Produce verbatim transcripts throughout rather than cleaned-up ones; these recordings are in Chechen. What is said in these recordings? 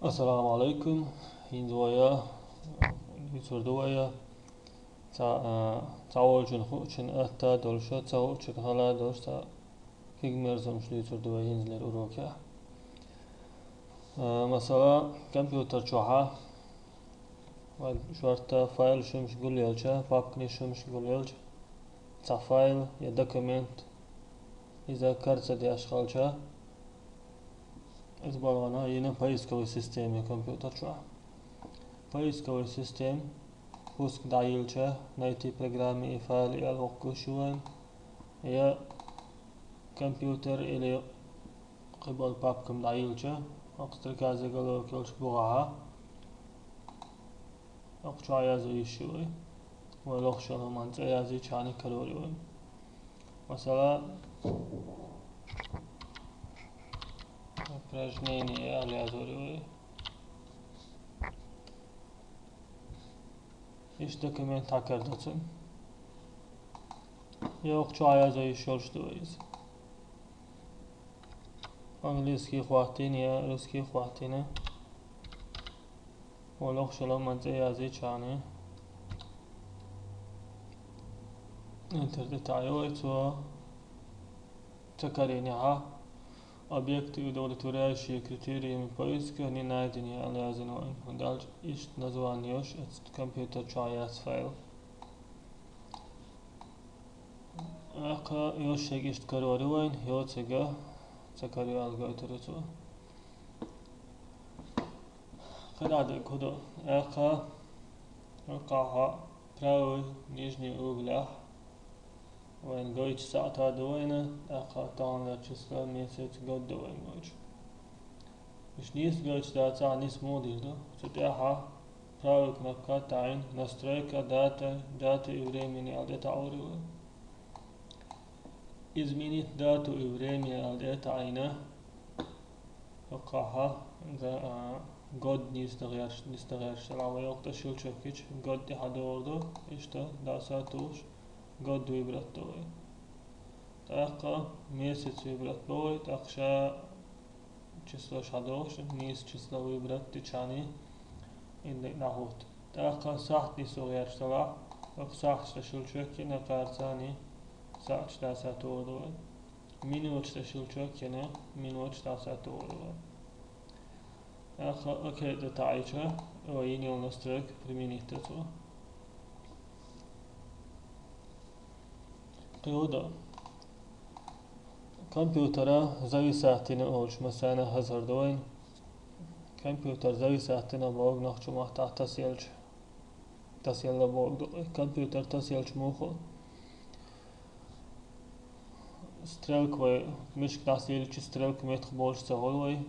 Ассаламу алейкум. ХӀинца вай, а, юцур ду вай, а, цхьа, а, цхьа волчун хуучун атта долуш, цхьа хуучун хала долуш, цхьа кегий мерзамаш дуьйцур ду вай хӀинцалера урокехь. А, масала, компьютер чохьа вай шорта файл шимаш гулъелча, папканаш шимаш гулъелча, цхьа файл я документ, иза кара ца деш хилча, иза балгана йина поисковый система компьютер чохь. Поисковый система, пуск дӀайилча, найти программы и файлы аьлла воккхуш ю вайн, я компьютер или кхиболу папкам дӀайилча, воккха строка заголовок йолчу бухахьа, воккха чохь язо йиш ю вай. Вай лохуш йолу хӀуман цӀе язйича хьаьна карор ю вай. Масала, упражнение аьлла язор ю вай. Иштта документ хьакар ду цунна. Я воккха чохь язо йиш йолуш ду вай иза. Английский хӀоттийна я русский хӀоттийна. Вай лохуш йолу хӀуман цӀе язйича хьаьна. Интер тӀе таӀайо вай цо. Ца карийнехьа, объекты, удовлетворяющие критериям поиска, не найдены аьлла яздина вайн. ХӀунда аьлча иштта название йолуш оцу компьютер чохь яц файл. ТӀаккха йолуш шайга иштта карор ю вайн, йоцург ца карайо аьлла гойтур ю цо. КхидӀа дерг хӀун ду? ТӀаккха, хӀокхахь правый нижний углехь вайн гойтуш сахьт ду вайна, тӀаккха таханлера число, месяц, год ду вайн гойтуш. Уьш нийса гойтуш дацахь, нийса муха дийр ду? Цу тӀехьа правый кнопка таӀийна, настройка, дата, даты и времени аьлла тӀетаӀор ю вай. Изменить дату и время аьлла тӀе а таӀийна, хӀокхахьа, за-, а, год нийса дан гӀерташ, нийса дан гӀерташ делахь, вай йоккха тӀе щелчок йича, год тӀе хьадогӀур ду, иштта дӀаса а тухуш, год выбрать до вай. ТӀаккха месяц выбрать бо вай, тӀаккха ша числош хьадогӀуш, нийса число выбрать дича хьаьна, и дерг дӀахӀутту. ТӀаккха сахьт нийса гӀерташ делахь, хӀокху сахьташ тӀе щелчок йина, кхарцани сахьташ дӀаса а тухур ду вай. Минуташ тӀе щелчок йина, минуташ дӀаса а тухур ду вай. ТӀаккха окей тӀе таӀийча, вай йина йолу настройка применить до цо. Кхин хӀун ду? Компьютера зависать йина олуш массарна хазар ду вайн. Компьютер зависать йина боху нохчийн маттахь тасаелча. Тасаелла боху ду. Компьютер тасаелча муха хуьлу? Стрелка вай, мишка дӀасаелча, стрелка меттах болуш ца хуьлу вай.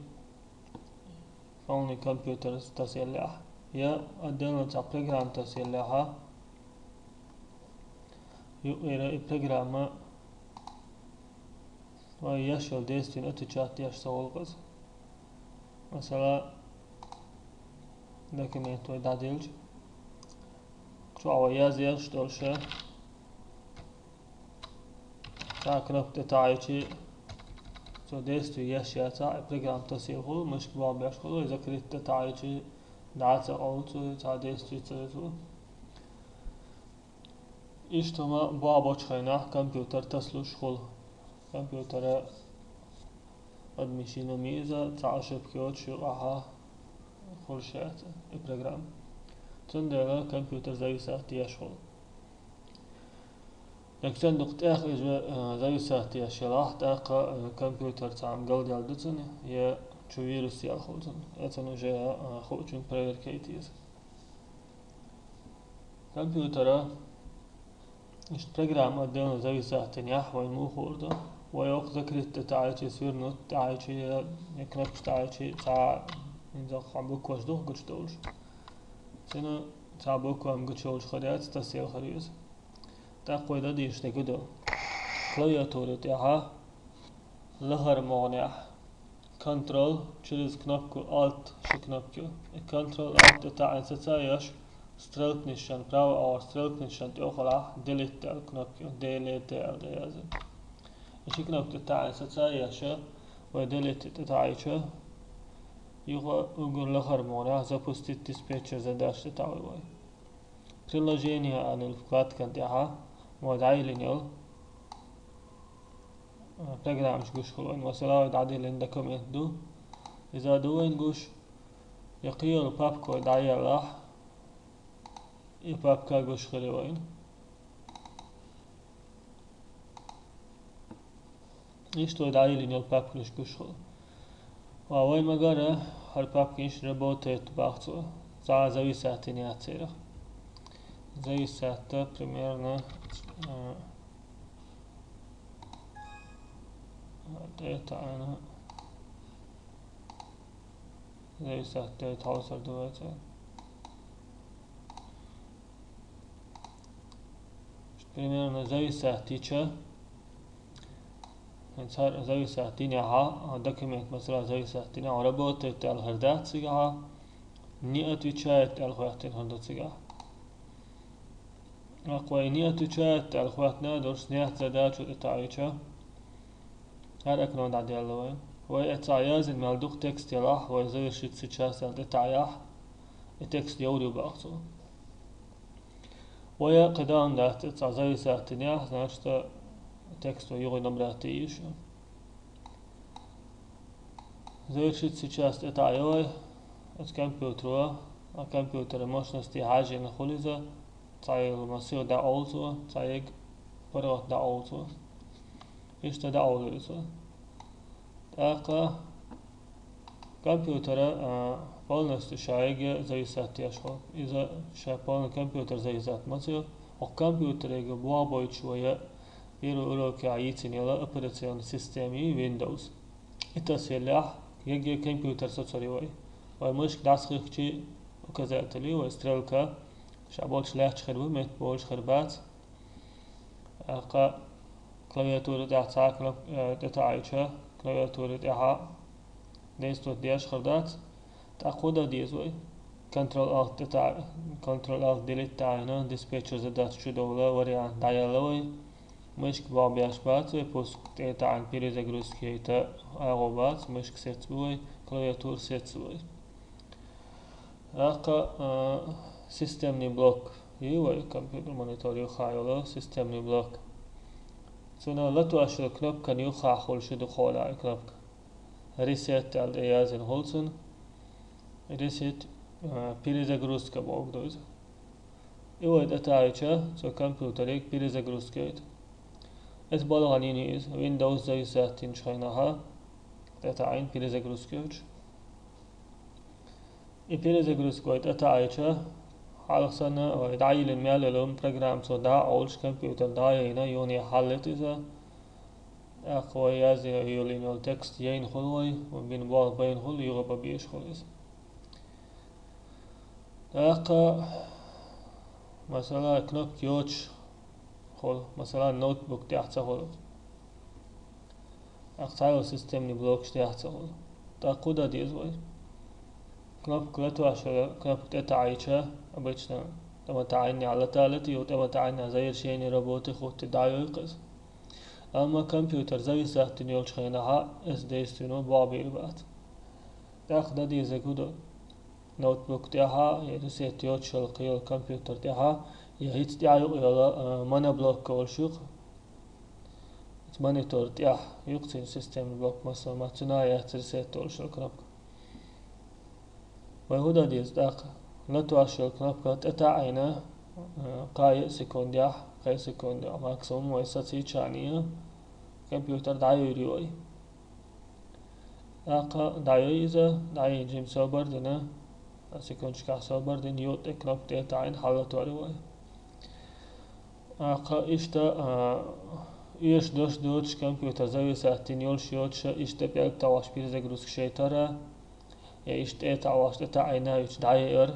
Полный компьютер тасаеллехь. Я отдельно цхьа программа тасаеллехьа. Юкъера и программа вай еш йолу действиена отвечать деш ца хуьлу иза. Масала, документ вай дӀаделча, чохь вай язъеш долуш, цхьа кнопка тӀе таӀийча, цо действие еш яцахь, и программа тасаелла хуьлу, мишка болх беш хуьлу, и закрыть тӀе таӀийча, дӀа а ца къовлу цо, цхьа действие ца ю цо. Иштта хӀума болх бечу хенахь компьютер тасалуш хуьлу. Компьютера подмещено ма ю иза, цхьа ошибка йоцуш юкъахьа хуьлуш яц и программа. Цундела компьютер зависать деш хуьлу. Дерг санна дукха тӀех иза, э, зависать деш елахь, тӀаккха, э, компьютер цхьаьна галдаьлла ду цунна, я чу вирус яьлла хуьлу цунна. Эцан уже, э, хуучун проверка яйта еза. Компьютера иштта программа отдельно зависать йинехь, вайн муха хуур ду? Вай окху закрыть тӀе таӀийча, свернуть тӀе таӀийча, я кнопка тӀе таӀийча, цхьа хӀинца хьан букваш ду гучудовлуш. Цуьнан цхьа буква гучудовлуш хир яц, тасаелла хир ю иза. ТӀаккха вай дан дезаш дерг ду. Клавиатура тӀехьа лахара могӀанехь Ctrl через кнопку Alt ши кнопка ю. И Ctrl Alt тӀе таӀийна саца а еш, стрелкнашан, правый охьара стрелкнашан тӀе а хилахь, Delete аьлла кнопка ю. Делете аьлла дан яза. И ши кнопка тӀе таӀийна саца а еш, вай Delete тӀе таӀийча, Юха угар лахара мугӀарехь запустить диспетчер задача тӀе таӀийой. Приложение аьлла вкладкан тӀехьа мо дӀайиллина йолу программаш гуш хуьлу вайн. Масала, вай дӀадиллина документ ду. Иза ду вайн гуш, я кхийолу папка вай дӀаялахь, и папка гуш хир ю вайн. Иштта вай дӀайиллина йолу папкаш гуш хуьлу. Ва вай магара хӀара папка иштта работает боху цо. Цхьа а зависать йина яц церах. Зависать, примерно, а, тӀе таӀийна. Зависать тӀе тхьовсар ду вай цӀе. Примерно зависать йича, хӀинца хӀара зависать йинехь, а, документ, масала, зависать йинехь, работает аьлла хир дац цигахь, не отвечает аьлла хӀоьттина хир ду цигахь. Аккха вай не отвечает аьлла хӀоьттина долуш, нет задача тӀе таӀийча, хӀара окно дӀаделла вай. Вай эццахь яздина мел дукха текст елахь, вай завершить сейчас аьлла тӀе таӀаяхь, и текст йовр ю боху цо. Вай кхидӀа дац, эццахь зависать йинехь, значит, текст вай юха набрать йийш ю. Завершить сейчас тӀе таӀайой, оцу компьютеро, а компьютеран мощности хьаьжжина хуьлу иза, цхьа йолу массив дӀаолу цо, цхьа йолу паргӀат дӀаолу цо. Иштта дӀаолуьйту цо. ТӀаккха компьютера, а, полностью шайга зависать еш хуьлу. Иза ша полный компьютер зависать ма ца йо. Оцу компьютерига боху бойтуш вай первый урокехь йийцина йолу операционный система ю Windows. И тасъеллехь, еге компьютер соцур ю вай. Вай мышка дӀасахихкичи указатель ю, вай стрелка, ша болчу лаьтташ хир бу, метта болуш хир бац. ТӀаккха клавиатура тӀехь цхьа кнопка, э, тӀе таӀийча, клавиатура тӀехь действовать деш хир дац. ТӀаккха хӀун дан деза вай? Ctrl Alt тӀе таӀ-, Ctrl Alt Delete таӀийна, диспетчер задача чудовла вариант дӀаелла вай. Мышка боху беш бац вай, пуск тӀе таӀийна перезагрузка яйта агӀо бац, мышка сецбу вай, клавиатура сецбу вай. ТӀаккха, а, системный блок ю вай, компьютер монитор юххе йолу системный блок. Цуьнан латош йолу кнопкан юххехь хуьлуш ю дукха хьолахь и кнопка. Reset аьлла тӀе яздина хуьлу цуьнан. Reset, а, перезагрузка бохург ду иза. И вай тӀе таӀийча, цо компьютерига перезагрузка йойта. Эцу балхана йина иза, Windows зависать йинчу хенахь, тӀе таӀийна перезагрузка йойтуш. И перезагрузка вай тӀе таӀийча, хьалха санна вай дӀайиллина мел йолу программа цо дӀа а олуш, компьютер дӀа а йайна, юха хьаллита иза. ТӀаккха вай язйина йолу текст яйна хуьлу вай, вай бина болх байна хуьлу, юха бан безаш хуьлу иза. ТӀаккха, масала, кнопка йоцуш хуьлу, масала, ноутбук тӀехь ца хуьлу. ТӀаккха цхьа йолу системный блокаш тӀехь ца хуьлу. ТӀаккха хӀун дан деза вай? Кнопка латош йолу кнопка тӀе таӀийча, обычно тӀе ма таӀийнехь лата а латий, тӀе ма таӀийнехь завершение работы хӀуттий дӀайой-кх иза. Амма компьютер зависать йина йолчу хенахь эс действино боху бийр бац. ТӀаккха дан дезарг хӀун ду? Ноутбук тӀехь, я ресет йоцуш йолу кхин йолу компьютер тӀехь, я хӀинца тӀехь юкъа йолу, а, моноблок олуш ю-кх. ХӀинца монитор тӀехь ю-кх цуьнан системный блок, масала, ма цуьнан яц ресет олуш йолу кнопка. Вай хӀун дан деза тӀаккха? Латош йолу кнопка тӀе таӀийна, а, кхаа-йиъ секундехь, кхаа-йиъ секундехь максимум вай сацийча а, компьютер дӀайойр ю вай. ТӀаккха дӀайой иза, дӀайина жимма собар а дина, цхьа секундашкахь собар а дина, юкъа тӀе кнопка тӀе а таӀийна, хьаллатор ю вай. ТӀаккха иштта, а, оьшуш дош доцуш, компьютер зависать йина йолуш йоцуш, иштта пӀелг тӀе а вахча перезагрузка яйтар а, я иштта тӀе а вахча тӀе таӀийна, иштта дӀайойр,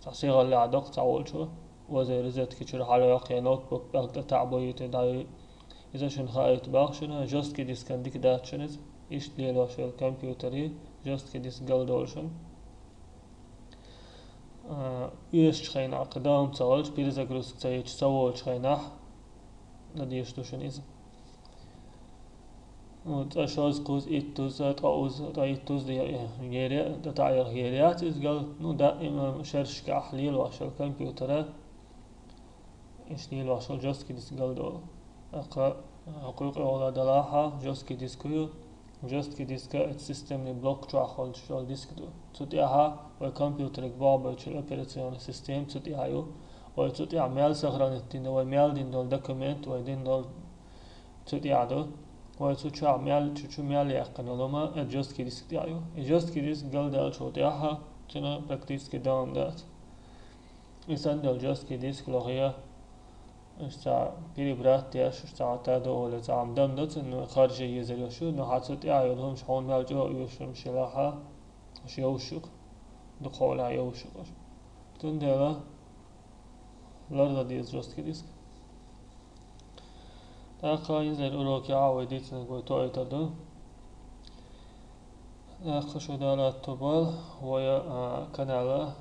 цхьа сигӀаллехь доккху цхьаволчо, оза розетка чуьра хьалайоккху, я ноутбук пӀелг тӀе таӀа бойуьйту дӀайой. Иза шуна хаийта боху шуна, жёсткий дискан дика дац шуна иза. Иштта лелош йолу компьютер ю, жёсткий диск галдолу шуна. А, оьшучу хенахь, кхин дан хӀума ца хилча, перезагрузка ца йича, ца волучу хенахь, дан дезаш ду шуна иза. Ну, цкъа шозза, кхузза, иттаза, ткъаъаза, ткъаиттаза де-, гӀерий, тӀатаӀийла гӀерий яц иза гал, ну, даим шерашкахь лелаш йолу компьютера, иштта лелаш йолу жёсткий диск гал долу. ТӀаккха, а, кху юкъа йолу делахь а жёсткий диск ю, жёсткий диск а системный блок чохь хуьлуш йолу диск ду. Цу тӀехь а вай компьютере бохург болчу операционный система цу тӀехь а ю, вай цу тӀехь а мел сохранить дина, вай мел дина долу документ, вай дина долу цу тӀехь а ду. Вай цу чохь мел, чу, чу мел яьккхина йолу хӀума, э, жёсткий диск тӀехь а ю. И жёсткий диск галдаьллачул тӀаьхьа цуьнан практически дам дац. И санна долу жёсткий диск лохе, уьш цхьа перебрать деш, уьш цхьа хӀоттадо олий, цхьа хӀума дам до цуьнан, харжа езар йолуш ю, но хьан цу тӀехь а йолу хӀумаш хьуна мел чӀогӀа оьшург хилахь, уьш йовш ю-кх, дукха хьолахь йовш ю-кх уьш. Цундела лардан деза жёсткий диск. ТӀаккха иза урокехь а вай дийцинарг вай тоуьйтур ду. ТӀаккха шу Дала аьтто бойла, вай, а, канала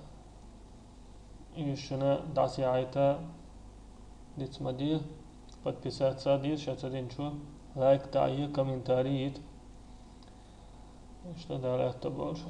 уьш шуна дӀасаяхьийта диц ма де, подписаться а де, ша ца динчу лайк дӀа а е, комментарий йита. Иштта Дала аьтто бойла шу.